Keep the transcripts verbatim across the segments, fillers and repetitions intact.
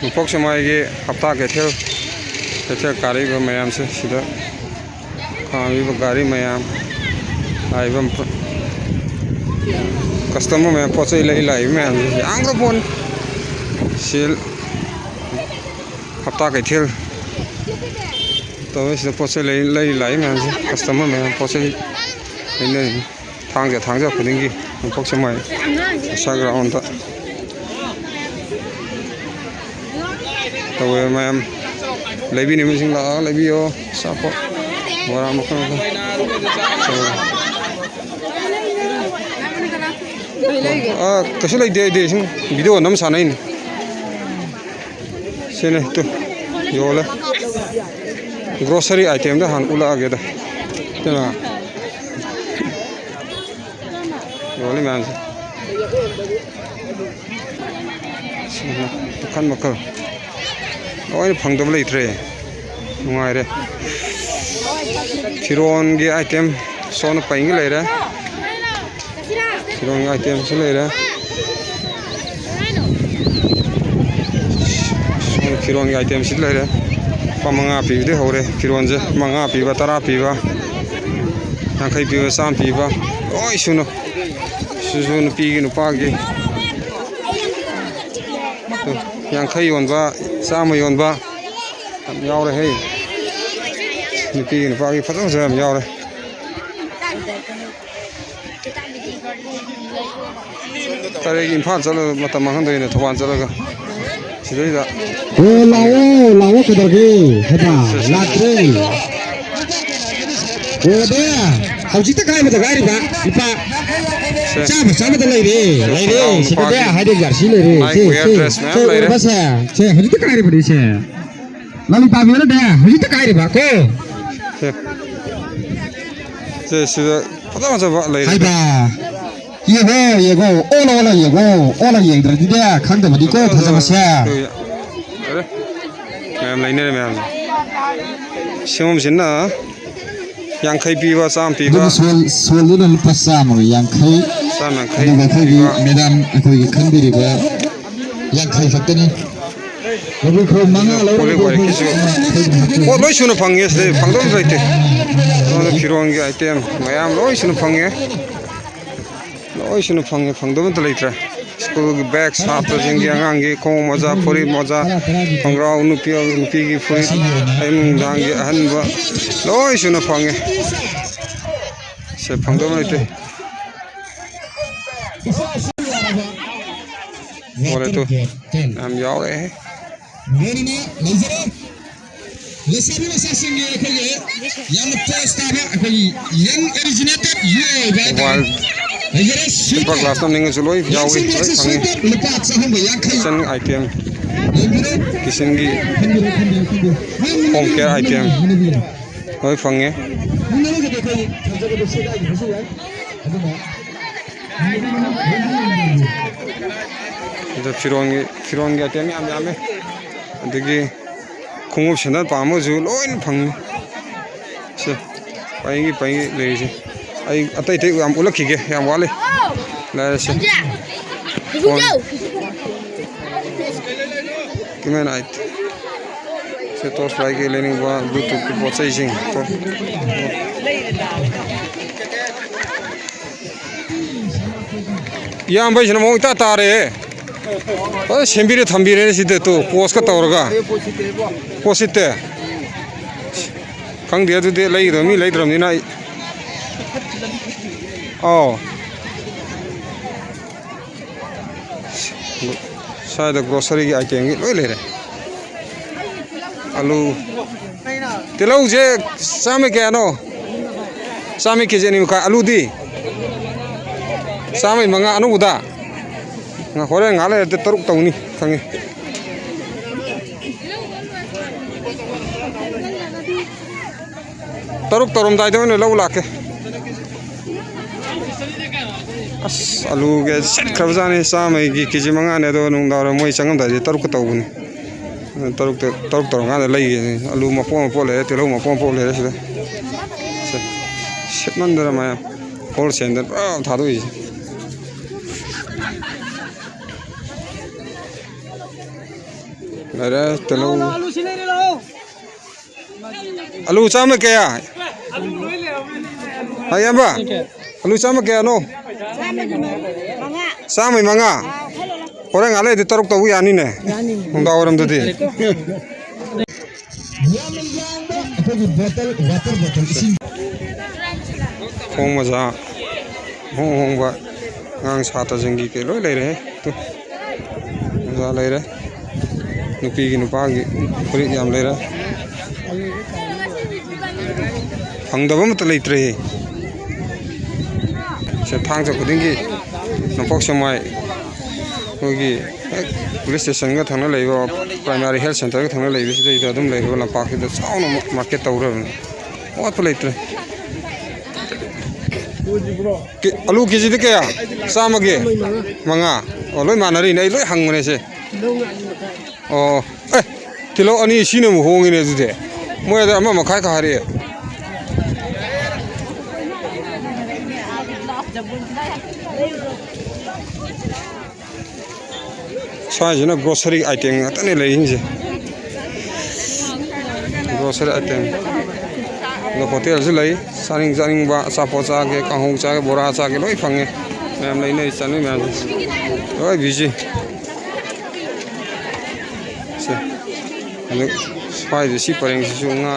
ꯅꯣꯡꯄꯣꯛ ꯁꯦꯛꯃꯥꯏꯒꯤ ꯍꯞꯇꯥ ꯀꯩꯊꯦꯜ, ꯀꯩꯊꯦꯜ ꯀꯥꯔꯛꯏꯕ ꯃꯌꯥꯝꯁꯦ, ꯁꯤꯗ ꯈꯥꯝꯃꯤꯕ ꯒꯥꯔꯤ ꯃꯌꯥꯝ, ꯂꯥꯛꯏꯕ ꯀꯁꯇꯃꯔ ꯃꯌꯥꯝ, ꯄꯣꯠ ꯆꯩ ꯂꯩ ꯂꯥꯛꯏꯕ ꯃꯌꯥꯝꯁꯦ ꯌꯥꯝꯈ꯭ꯔ ꯄꯣꯠꯅꯤ꯫ ꯁꯤ ꯍꯞꯇꯥ ꯀꯩꯊꯦꯜ ꯇꯧꯋꯦ꯫ ꯁꯤꯗ ꯄꯣꯠ ꯆꯩ ꯂꯩ, ꯂꯩ ꯂꯥꯛꯏ ꯃꯌꯥꯝꯁꯦ, ꯀꯁꯇꯃꯔ ꯃꯌꯥꯝ ꯄꯣꯠ ꯆꯩ ꯂꯩꯅꯔꯤꯅꯤ꯫ ꯊꯥꯡꯖ, ꯊꯥꯡꯖ ꯈꯨꯗꯤꯡꯒꯤ ꯅꯣꯡꯄꯣꯛ ꯁꯦꯛꯃꯥꯏ ꯏꯁꯥ ꯒ꯭ꯔꯥꯎꯟꯗ ꯇꯧꯋꯦ ꯃꯌꯥꯝ꯫ ꯂꯩꯕꯤꯅꯤꯡꯕꯁꯤꯡ ꯂꯥꯛꯑꯒ ꯂꯩꯕꯤꯌꯣ꯫ ꯑꯆꯥꯄꯣꯠ, ꯕꯣꯔꯥ ꯃꯈꯜ ꯃꯈꯜ꯫ ꯑꯥ, ꯀꯩꯁꯨ ꯂꯩꯇꯦ, ꯑꯩꯗꯤ ꯁꯨꯝ ꯚꯤꯗꯤꯑꯣ ꯅꯝ ꯁꯥꯟꯅꯩꯅꯤ꯫ ꯁꯤꯅꯦ ꯇꯨ, ꯌꯣꯜꯂꯦ꯫ ꯒ꯭ꯔꯣꯁꯔꯤ ꯑꯥꯏꯇꯦꯝꯗ ꯍꯥꯟꯅ ꯎꯠꯂꯛꯑꯒꯦꯗ꯫ ꯀꯩꯅꯣ, ꯌꯣꯜꯂꯤ ꯃꯌꯥꯝꯁꯦ꯫ ꯁꯤꯅ ꯃꯈꯜ ꯃꯈꯜ꯫ ꯂꯣꯏꯅ ꯐꯪꯗꯕ ꯂꯩꯇ꯭ꯔꯦ꯫ ꯅꯨꯡꯉꯥꯏꯔꯦ꯫ ꯐꯤꯔꯣꯟꯒꯤ ꯑꯥꯏꯇꯦꯝ ꯁꯣꯝꯅ ꯄꯩꯉꯩ ꯂꯩꯔꯦ꯫ ꯐꯤꯔꯣꯟꯒꯤ ꯑꯥꯏꯇꯦꯝꯁꯨ ꯂꯩꯔꯦ꯫ ꯁꯣꯝꯗ ꯐꯤꯔꯣꯟꯒꯤ ꯑꯥꯏꯇꯦꯝꯁꯤ ꯂꯩꯔꯦ꯫ ꯂꯨꯄꯥ ꯃꯉꯥ ꯄꯤꯕꯗꯩ ꯍꯧꯔꯦ ꯐꯤꯔꯣꯟꯁꯦ꯫ ꯃꯉꯥ ꯄꯤꯕ, ꯇꯔꯥ ꯄꯤꯕ, ꯌꯥꯡꯈꯩ ꯄꯤꯕ, ꯆꯥꯝꯃ ꯄꯤꯕ, ꯂꯣꯏ ꯁꯨꯅ꯫ ꯁꯤꯁꯨ ꯅꯨꯄꯤꯒꯤ, ꯅꯨꯄꯥꯒꯤ꯫ ꯌꯥꯡꯈꯩ ꯌꯣꯟꯕ, ꯆꯥꯝꯃ ꯌꯣꯟꯕ ꯌꯥꯝ ꯌꯥꯎꯔꯦ ꯍꯦ꯫ ꯅꯨꯄꯤꯒꯤ, ꯅꯨꯄꯥꯒꯤ ꯐꯖ ꯐꯖꯕ ꯌꯥꯝ ꯌꯥꯎꯔꯦ꯫ ꯀꯔꯤꯒꯤ ꯏꯝꯐꯥꯜ ꯆꯠꯂꯒ ꯃꯇꯝ ꯃꯥꯡꯍꯟꯗꯣꯏꯅꯣ? ꯊꯧꯕꯥꯜ ꯆꯠꯂꯒ ꯁꯤꯗꯩꯗ꯫ ꯑꯣ, ꯂꯥꯛꯑꯣ, ꯂꯥꯛꯑꯣ, ꯀꯩꯗꯧꯔꯒꯦ? ꯍꯦꯕꯥ, ꯁꯦ, ꯁꯦ꯫ ꯂꯥꯛꯇ꯭ꯔꯦ꯫ ꯑꯣ, ꯗꯦ, ꯍꯧꯖꯤꯛꯇ ꯀꯥꯏꯕꯗ ꯉꯥꯏꯔꯤꯕ ꯂꯨꯄꯥ ꯁꯦ꯫ ꯆꯥꯝꯃ, ꯆꯥꯝꯃꯗ ꯂꯩꯔꯦ, ꯂꯩꯔꯦ꯫ ꯅꯨꯄꯥꯒꯤ ꯁꯤꯗꯗꯤ ꯍꯥꯏꯗꯤ ꯖꯔꯁꯤ ꯂꯩꯔꯦ꯫ Nike ꯁꯦ, wear ꯁꯦ, dress ꯃꯌꯥꯝ ꯁꯦ, ꯂꯩꯔꯦ꯫ ꯎꯔꯕ ꯁꯦ? ꯁꯦ, ꯍꯧꯖꯤꯛꯇ ꯀꯥꯏꯔꯤꯕꯅꯤ ꯁꯦ꯫ ꯂꯂꯤꯇꯥ ꯕꯤꯌꯔꯗ ꯍꯧꯖꯤꯛꯇ ꯀꯥꯏꯔꯤꯕ ꯀꯣ꯫ ꯁꯦ꯫ ꯁꯦ, ꯁꯤꯗ ꯐꯖ ꯐꯖꯕ ꯂꯩꯔꯦ꯫ ꯍꯥꯏꯕ꯫ ꯌꯦꯡꯉꯣ, ꯌꯦꯡꯉꯣ, ꯑꯣꯜꯂ ꯑꯣꯜꯂ ꯌꯦꯡꯉꯣ, ꯑꯣꯜꯂ ꯌꯦꯡꯗ꯭ꯔꯗꯤꯅꯦ ꯈꯪꯗꯕꯅꯤꯀꯣ ꯐꯖꯕꯁꯦ꯫ ꯌꯥꯔꯦ꯫ ꯃꯌꯥꯝ ꯂꯩꯅꯔꯦ ꯃꯌꯥꯝꯁꯦ꯫ ꯁꯤꯒꯨꯝꯕꯁꯤꯅ ꯌꯥꯡꯈꯩ ꯄꯤꯕ, ꯆꯥꯝꯃ ꯄꯤꯕ꯫ ꯑꯗꯨꯒ ꯁꯣꯜ-, ꯁꯣꯜꯗꯨꯅ ꯂꯨꯄꯥ ꯆꯥꯝꯃꯒ ꯌꯥꯡꯈꯩ꯫ ꯆꯥꯝꯃ ꯌꯥꯡꯈꯩ ꯑꯗꯨꯒ ꯑꯩꯈꯣꯏꯒꯤ ꯄꯤꯕ꯫ ꯃꯦꯗꯥꯝ ꯑꯩꯈꯣꯏꯒꯤ ꯈꯟꯕꯤꯔꯤꯕ ꯌꯥꯡꯈꯩ ꯈꯛꯇꯅꯤ꯫ ꯄꯣꯂꯤ ꯋꯥꯏꯔꯤꯛꯀꯤꯁꯨ ꯄꯣꯠ ꯂꯣꯏ ꯁꯨꯅ ꯐꯪꯉꯦ ꯁꯤꯗ, ꯐꯪꯗꯕ ꯑꯝꯇ ꯂꯩꯇꯦ꯫ ꯑꯗꯨꯅ ꯐꯤꯔꯣꯟꯒꯤ item ꯃꯌꯥꯝ ꯂꯣꯏ ꯁꯨꯅ ꯐꯪꯉꯦ꯫ ꯂꯣꯏ ꯁꯨꯅ ꯐꯪꯉꯦ, ꯐꯪꯗꯕ ꯑꯝꯇ ꯂꯩꯇ꯭ꯔꯦ꯫ ꯁ꯭ꯀꯨꯜꯒꯤ bag, ꯁꯥꯇ꯭ꯔꯁꯤꯡꯒꯤ, ꯑꯉꯥꯡꯒꯤ ꯈꯣꯡꯎꯞ ꯃꯣꯖꯥ, ꯐꯨꯔꯤꯠ ꯃꯣꯖꯥ, ꯈꯣꯡꯒ꯭ꯔꯥꯎ, ꯅꯨꯄꯤ, ꯅꯨꯄꯤꯒꯤ ꯐꯨꯔꯤꯠ, ꯑꯌꯨꯛ ꯅꯨꯡꯗꯥꯡꯒꯤ ꯑꯍꯟꯕ, ꯂꯣꯏ ꯁꯨꯅ ꯐꯪꯉꯦ꯫ ꯁꯦ, ꯐꯪꯗꯕ ꯂꯩꯇꯦ꯫ ꯋꯥꯂꯦꯠꯇꯨ ꯌꯥꯝ ꯌꯥꯎꯔꯦ꯫ ꯂꯣꯏꯅꯅ ꯂꯩꯖꯔꯦ꯫ ꯂꯩꯁꯥꯕꯤ ꯃꯆꯥꯁꯤꯡꯒꯤ ꯑꯩꯈꯣꯏꯒꯤ ꯌꯥꯝꯅ ꯄꯣꯁ ꯇꯥꯕ ꯑꯩꯈꯣꯏꯒꯤ young originated ꯌꯨ ꯑꯣꯏꯕ ꯍꯥꯏꯇꯥꯔꯦ꯫ ꯃꯣꯕꯥꯏꯜ ꯂꯩꯖꯔꯦ꯫ ꯇꯦꯝꯄꯔ ꯁ꯭ꯋꯤꯇꯔ꯫ ꯒ꯭ꯂꯥꯁ ꯂꯧꯅꯤꯡꯉꯁꯨ ꯂꯣꯏ ꯌꯥꯎꯏ, ꯂꯣꯏ ꯐꯪꯉꯤ꯫ ꯁ꯭ꯋꯤꯇꯔ ꯂꯨꯄꯥ ꯆꯍꯨꯝꯒ ꯌꯥꯡꯈꯩ꯫ Kitchen item, ꯂꯩꯕꯤꯔꯦ꯫ ꯀꯤꯆꯟꯒꯤ ꯈꯟꯕꯤꯔꯣ, ꯈꯟꯕꯤꯔꯣ, ꯈꯟꯕꯤꯔꯣ꯫ Home care item ꯂꯣꯏ ꯐꯪꯉꯦ꯫ ꯂꯣꯏ ꯐꯪꯉꯦ꯫ ꯃꯨꯟꯅꯔꯒꯗꯤ ꯑꯩꯈꯣꯏ ꯊꯝꯖꯕꯗ ꯁꯦꯒꯥꯏꯈꯤꯕꯁꯨ ꯌꯥꯏ꯫ ꯑꯗꯨꯅ ꯑꯗꯣ ꯐꯤꯔꯣꯟꯒꯤ, ꯐꯤꯔꯣꯟꯒꯤ item ꯌꯥꯝ ꯌꯥꯝꯃꯦ꯫ ꯑꯗꯒꯤ ꯈꯣꯡꯎꯞ ꯁꯦꯟꯗꯜ ꯄꯥꯝꯕꯁꯨ ꯂꯣꯏꯅ ꯐꯪꯉꯤ꯫ ꯁꯦ, ꯄꯩꯉꯩ ꯄꯩꯉꯩ ꯂꯩꯔꯤꯁꯦ꯫ ꯑꯩ ꯑꯇꯩ ꯑꯇꯩ ꯌꯥꯝ ꯎꯠꯂꯛꯈꯤꯒꯦ, ꯌꯥꯝ ꯋꯥꯠꯂꯤ꯫ ꯂꯥꯏꯔꯁꯦ꯫ ꯐꯣꯟ꯫ ꯀꯤꯃꯦꯟ ꯑꯥꯏꯠ꯫ ꯁꯦ, torch light ꯀꯤ ꯂꯩꯅꯤꯡꯕ Bluetooth ꯀꯤ ꯄꯣꯠ ꯆꯩꯁꯤꯡ꯫ ꯏꯌꯥꯝꯕꯩꯁꯤꯅ ꯃꯑꯣꯡ ꯏꯇꯥ ꯇꯥꯔꯦꯍꯦ꯫ ꯐꯖꯅ ꯁꯦꯝꯕꯤꯔꯦ ꯊꯝꯕꯤꯔꯦꯅꯦ ꯁꯤꯗ ꯇꯨ, post ꯀ ꯇꯧꯔꯒ꯫ ꯄꯣꯠ ꯁꯤꯠꯇꯦ꯫ ꯈꯪꯗꯦ ꯑꯗꯨꯗꯤ, ꯂꯩꯒꯗꯕ ꯃꯤ ꯂꯩꯇ꯭ꯔꯕꯅꯤꯅ ꯑꯩ꯫ ꯑꯧ꯫ ꯁ꯭ꯋꯥꯏꯗ grocery ꯒꯤ item ꯒꯤ ꯂꯣꯏ ꯂꯩꯔꯦ꯫ ꯑꯂꯨ, ꯇꯤꯜꯍꯧꯁꯦ ꯆꯥꯝꯃ ꯀꯌꯥꯅꯣ? ꯆꯥꯝꯃ ꯀꯦꯖꯤ ꯑꯅꯤ ꯃꯈꯥꯏ꯫ ꯑꯂꯨꯗꯤ? ꯆꯥꯝꯃ ꯃꯉꯥ ꯑꯅꯧꯕꯗ? ꯉꯥ-, ꯍꯣꯔꯦꯟ ꯉꯥꯏꯍꯥꯛ ꯂꯩꯔꯗꯤ ꯇꯔꯨꯛ ꯇꯧꯅꯤ ꯈꯪꯉꯤ꯫ ꯇꯔꯨꯛ ꯇꯧꯔꯝꯗꯥꯏꯗ ꯑꯣꯏꯅ ꯂꯧ ꯂꯥꯛꯀꯦ꯫ ꯑꯁ, ꯑꯂꯨꯒ ꯁꯤꯠꯈ꯭ꯔꯕꯖꯥꯠꯅꯤ꯫ ꯆꯥꯝꯃꯒꯤ ꯀꯦꯖꯤ ꯃꯉꯥꯅꯤ, ꯑꯗꯣ ꯅꯨꯡꯗꯥꯡꯋꯥꯏꯔꯝ ꯃꯣꯏ ꯆꯪꯉꯝꯗꯥꯏꯗꯤ ꯇꯔꯨꯛꯀ ꯇꯧꯕꯅꯤ꯫ ꯇꯔꯨꯛꯇ, ꯇꯔꯨꯛ ꯇꯧꯔꯀꯥꯟꯗ ꯂꯩꯒꯦ꯫ ꯑꯂꯨ ꯃꯄꯣꯠ ꯃꯄꯣꯠ ꯂꯩꯔꯦ, ꯇꯤꯜꯍꯧ ꯃꯄꯣꯠ ꯃꯄꯣꯠ ꯂꯩꯔꯦ ꯁꯤꯗ꯫ ꯁꯦ, ꯁꯤꯠꯃꯟꯗꯅ ꯃꯌꯥꯝ wholesale ꯗ ꯄꯨꯔꯥ ꯊꯥꯗꯣꯛꯏꯁꯦ꯫ ꯂꯩꯔꯦ, ꯇꯤꯜꯍꯧ꯫ ꯂꯥꯛꯑꯣ, ꯂꯥꯛꯑꯣ, ꯂꯨꯁꯤ ꯂꯩꯔꯦ, ꯂꯥꯛꯑꯣ꯫ ꯑꯂꯨ ꯆꯥꯝꯃ ꯀꯌꯥ? ꯑꯂꯨ ꯂꯣꯏ ꯂꯩꯔꯝꯃꯦ꯫ ꯍꯥ, ꯏꯌꯥꯝꯕ? ꯑꯂꯨ ꯆꯥꯝꯃ ꯀꯌꯥꯅꯣ? ꯆꯥꯝꯃꯒꯤ ꯃꯉꯥ꯫ ꯆꯥꯝꯃꯒꯤ ꯃꯉꯥ? ꯑꯥ, ꯈꯔ ꯂꯧꯔꯣ꯫ ꯍꯣꯔꯦꯟ ꯉꯥꯏꯍꯥꯛ ꯂꯩꯔꯗꯤ ꯇꯔꯨꯛ ꯇꯧꯕ ꯌꯥꯅꯤꯅꯦ꯫ ꯌꯥꯅꯤ꯫ ꯅꯨꯡꯗꯥꯡ ꯋꯥꯏꯔꯝꯗꯗꯤ꯫ ꯑꯩꯈꯣꯏꯒꯤ ꯕꯣꯇꯜ, ꯋꯥꯇꯔ ꯕꯣꯇꯜ, ꯏꯁꯤꯡ꯫ ꯈꯣꯡ ꯃꯖꯥ, ꯑꯍꯣꯡ ꯑꯍꯣꯡꯕ ꯑꯉꯥꯡ ꯁꯥꯇ꯭ꯔꯁꯤꯡꯒꯤ ꯀꯩ ꯂꯣꯏ ꯂꯩꯔꯦ꯫ ꯇꯨ, ꯃꯖꯥ ꯂꯩꯔꯦ꯫ ꯅꯨꯄꯤꯒꯤ, ꯅꯨꯄꯥꯒꯤ ꯐꯨꯔꯤꯠ ꯌꯥꯝ ꯂꯩꯔꯦ꯫ ꯐꯪꯗꯕ ꯑꯃꯠꯇ ꯂꯩꯇ꯭ꯔꯦ꯫ ꯁꯦ, ꯊꯥꯡꯖ ꯈꯨꯗꯤꯡꯒꯤ ꯅꯣꯡꯄꯣꯛ ꯁꯦꯛꯃꯥꯏ ꯑꯩꯈꯣꯏꯒꯤ ꯍꯦꯛ ꯄꯨꯂꯤꯁ ꯁ꯭ꯇꯦꯁꯟꯒ ꯊꯪꯅ ꯂꯩꯕ, ꯄ꯭ꯔꯥꯏꯃꯥꯔꯤ ꯍꯦꯜꯊ ꯁꯦꯟꯇꯔꯒ ꯊꯪꯅ ꯂꯩꯕꯁꯤꯗꯩꯗ ꯑꯗꯨꯝ ꯂꯩꯔꯤꯕ ꯂꯝꯄꯥꯛꯁꯤꯗ ꯆꯥꯎꯅ ꯃꯥꯔꯀꯦꯠ ꯇꯧꯔꯕꯅꯤ꯫ ꯑꯋꯥꯠꯄ ꯂꯩꯇ꯭ꯔꯦ꯫ ꯀꯦ-, ꯑꯂꯨ ꯀꯦꯖꯤꯗ ꯀꯌꯥ? ꯆꯥꯝꯃꯒꯤ? ꯃꯉꯥ꯫ ꯑꯣ, ꯂꯣꯏ ꯃꯥꯟꯅꯔꯤꯅꯦ, ꯑꯩ ꯂꯣꯏ ꯍꯪꯕꯅꯦ ꯁꯦ꯫ ꯑꯣ, ꯑꯦ, ꯀꯤꯂꯣ ꯑꯅꯤ ꯁꯤꯅ ꯑꯃꯨꯛ ꯍꯣꯡꯉꯤꯅꯦ ꯑꯗꯨꯗꯤ꯫ ꯃꯣꯏ ꯑꯗ ꯑꯃ ꯃꯈꯥꯏ ꯈꯛ ꯍꯥꯏꯔꯛꯑꯦ꯫ ꯁ꯭ꯋꯥꯏꯁꯤꯅ ꯒ꯭ꯔꯣꯁꯔꯤ ꯑꯥꯏꯇꯦꯝ ꯉꯥꯛꯇꯅꯦ ꯂꯩꯔꯤꯁꯦ꯫ Grocery item. ꯑꯗꯣ ꯍꯣꯇꯦꯜꯁꯨ ꯂꯩ꯫ ꯆꯥꯅꯤꯡ ꯆꯥꯅꯤꯡꯕ ꯑꯆꯥꯄꯣꯠ ꯆꯥꯒꯦ, ꯀꯥꯡꯍꯧ ꯆꯥꯒꯦ, ꯕꯣꯔꯥ ꯆꯥꯒꯦ ꯂꯣꯏ ꯐꯪꯉꯦ꯫ ꯃꯌꯥꯝ ꯂꯩꯅꯔꯤ ꯆꯥꯅꯤꯡ ꯃꯌꯥꯝꯁꯦ꯫ ꯂꯣꯏ ꯕꯤꯖꯤ꯫ ꯁꯦ꯫ ꯑꯗꯨ ꯁ꯭ꯋꯥꯏꯗ ꯁꯤ ꯄꯔꯦꯡꯁꯤꯁꯨ ꯉꯥ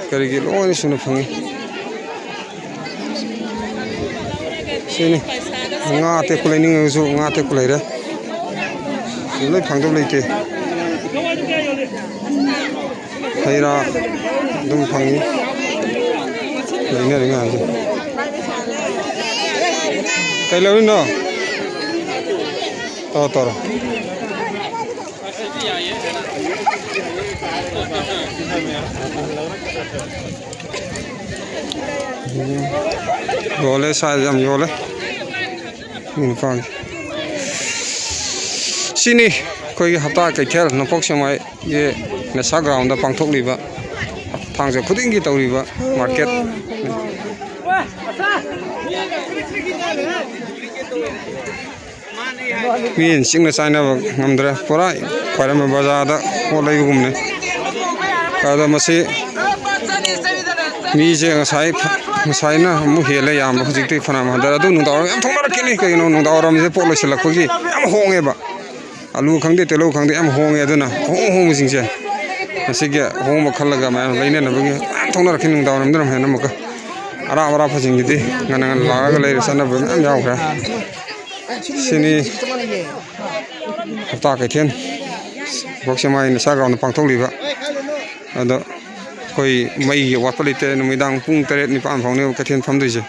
ꯀꯔꯤꯒꯤ ꯂꯣꯏꯅ ꯁꯨꯅ ꯐꯪꯉꯤ꯫ ꯁꯤꯅꯤ꯫ ꯉꯥ ꯑꯇꯦꯛꯄ ꯂꯩꯅꯤꯡꯉꯒꯁꯨ ꯉꯥ ꯑꯇꯦꯛꯄ ꯂꯩꯔꯦ꯫ ꯁꯤ ꯂꯣꯏ ꯐꯪꯗꯕ ꯂꯩꯇꯦ꯫ ꯍꯩ ꯔꯥ ꯑꯗꯨꯝ ꯐꯪꯉꯤ꯫ ꯂꯩꯅꯔꯤ ꯃꯌꯥꯝꯁꯦ꯫ ꯀꯩ ꯂꯧꯔꯤꯅꯣ? ꯇꯧꯔꯣ, ꯇꯧꯔꯣ꯫ ꯌꯣꯜꯂꯦ, ꯁ꯭ꯋꯥꯏꯗ ꯌꯥꯝ ꯌꯣꯜꯂꯦ꯫ ꯃꯤ ꯅꯨꯄꯥꯒꯤ꯫ ꯁꯤꯅꯤ ꯑꯩꯈꯣꯏꯒꯤ ꯍꯞꯇꯥ ꯀꯩꯊꯦꯜ, ꯅꯣꯡꯄꯣꯛ ꯁꯦꯛꯃꯥꯏꯒꯤ ꯅꯦꯁꯥ ꯒ꯭ꯔꯥꯎꯟꯗ ꯄꯥꯡꯊꯣꯛꯂꯤꯕ, ꯊꯥꯡꯖ ꯈꯨꯗꯤꯡꯒꯤ ꯇꯧꯔꯤꯕ ꯃꯥꯔꯀꯦꯠ꯫ ꯃꯤꯅ ꯆꯤꯛꯅ ꯆꯥꯏꯅꯕ ꯉꯝꯗ꯭ꯔꯦ꯫ ꯄꯨꯔꯥ ꯈ꯭ꯋꯥꯏꯔꯝꯕꯟ ꯕꯖꯥꯔꯗ ꯄꯣꯠ ꯂꯩꯕꯒꯨꯝꯅꯤ꯫ ꯑꯗꯣ ꯃꯁꯤ ꯃꯤꯁꯦ ꯉꯁꯥꯏ, ꯉꯁꯥꯏꯅ ꯑꯃꯨꯛ ꯍꯦꯜꯂꯦ ꯌꯥꯝꯕ, ꯍꯧꯖꯤꯛꯇꯤ ꯐꯅꯌꯥꯝ ꯍꯟꯊꯔꯦ꯫ ꯑꯗꯨ ꯅꯨꯡꯗꯥꯡ ꯋꯥꯏꯔꯝ ꯌꯥꯝ ꯊꯣꯛꯅꯔꯛꯀꯅꯤ꯫ ꯀꯩꯒꯤꯅꯣ, ꯅꯨꯡꯗꯥꯡ ꯋꯥꯏꯔꯝꯁꯦ ꯄꯣꯠ ꯂꯣꯏꯁꯤꯜꯂꯛꯄꯒꯤ ꯌꯥꯝ ꯍꯣꯡꯉꯦꯕ꯫ ꯑꯂꯨ ꯈꯪꯗꯦ, ꯇꯤꯜꯍꯧ ꯈꯪꯗꯦ, ꯌꯥꯝ ꯍꯣꯡꯉꯦ꯫ ꯑꯗꯨꯅ ꯑꯍꯣꯡ ꯑꯍꯣꯡꯕꯁꯤꯡꯁꯦ, ꯉꯁꯤꯒꯤ ꯑꯍꯣꯡꯕ ꯈꯜꯂꯒ ꯃꯌꯥꯝ ꯂꯩꯅꯅꯕꯒꯤ ꯃꯌꯥꯝ ꯊꯣꯛꯅꯔꯛꯈꯤꯅꯤ꯫ ꯅꯨꯡꯗꯥꯡ ꯋꯥꯏꯔꯝꯗꯅ ꯍꯦꯟꯅ ꯑꯃꯨꯛꯀ ꯑꯔꯥꯞ ꯑꯔꯥꯞꯄꯁꯤꯡꯒꯤꯗꯤ ꯉꯟꯅ ꯉꯟꯅ ꯂꯥꯛꯑꯒ ꯂꯩꯔ ꯆꯠꯅꯕ ꯃꯌꯥꯝ ꯌꯥꯎꯈ꯭ꯔꯦ꯫ ꯁꯤꯅꯤ ꯍꯞꯇꯥ ꯀꯩꯊꯦꯜ ꯕꯣꯛꯁꯦ ꯃꯥꯏ ꯅꯤꯁꯥ ꯒ꯭ꯔꯥꯎꯟꯗ ꯄꯥꯡꯊꯣꯛꯂꯤꯕ꯫ ꯑꯗꯣ ꯑꯩꯈꯣꯏ ꯃꯩꯒꯤ ꯑꯋꯥꯠꯄ ꯂꯩꯇꯦ꯫ ꯅꯨꯃꯤꯗꯥꯡ ꯄꯨꯡ ꯇꯔꯦꯠ ꯅꯤꯄꯥꯟ ꯐꯥꯎꯅꯦꯕ ꯀꯩꯊꯦꯜ ꯐꯝꯗꯣꯏꯁꯦ꯫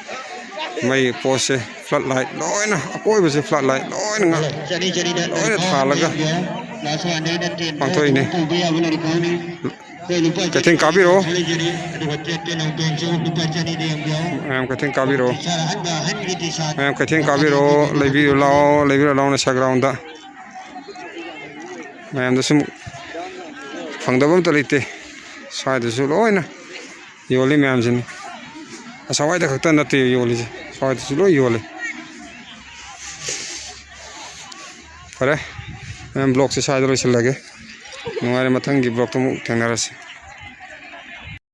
ꯃꯩ ꯄꯣꯠꯁꯦ, ꯐ꯭ꯂꯠ ꯂꯥꯏꯠ ꯂꯣꯏꯅ, ꯑꯀꯣꯏꯕꯁꯦ ꯐ꯭ꯂꯠ ꯂꯥꯏꯠ ꯂꯣꯏꯅ ꯉꯥ-, ꯂꯣꯏꯅ ꯊꯥꯜꯂꯒ ꯄꯥꯡꯊꯣꯛꯏꯅꯦ꯫ ꯀꯩꯊꯦꯜ ꯀꯥꯕꯤꯔꯛꯑꯣ꯫ ꯃꯌꯥꯝ ꯀꯩꯊꯦꯜ ꯀꯥꯕꯤꯔꯛꯑꯣ꯫ ꯃꯌꯥꯝ ꯀꯩꯊꯦꯜ ꯀꯥꯕꯤꯔꯛꯑꯣ, ꯂꯩꯕꯤꯔꯨ ꯂꯥꯛꯑꯣ, ꯂꯩꯕꯤꯔꯨ ꯂꯥꯛꯑꯣ ꯅꯤꯁꯥ ꯒ꯭ꯔꯥꯎꯟꯗ꯫ ꯃꯌꯥꯝꯗ ꯁꯨꯝ ꯐꯪꯗꯕ ꯑꯝꯇ ꯂꯩꯇꯦ꯫ ꯁ꯭ꯋꯥꯏꯗꯁꯨ ꯂꯣꯏꯅ ꯌꯣꯜꯂꯤ ꯃꯌꯥꯝꯁꯤꯅꯤ꯫ ꯑꯁ꯭ꯋꯥꯏꯗ ꯈꯛꯇ ꯅꯠꯇꯦ ꯌꯣꯜꯂꯤꯁꯦ, ꯁ꯭ꯋꯥꯏꯗꯁꯨ ꯂꯣꯏ ꯌꯣꯜꯂꯤ꯫ ꯐꯔꯦ, ꯃꯌꯥꯝ ꯕ꯭ꯂꯣꯛꯁꯦ ꯁ꯭ꯋꯥꯏꯗ ꯂꯣꯏꯁꯤꯜꯂꯒꯦ꯫ ꯅꯨꯡꯉꯥꯏꯔꯦ, ꯃꯊꯪꯒꯤ ꯕ꯭ꯂꯣꯛꯇ ꯑꯃꯨꯛ ꯊꯦꯡꯅꯔꯁꯤ꯫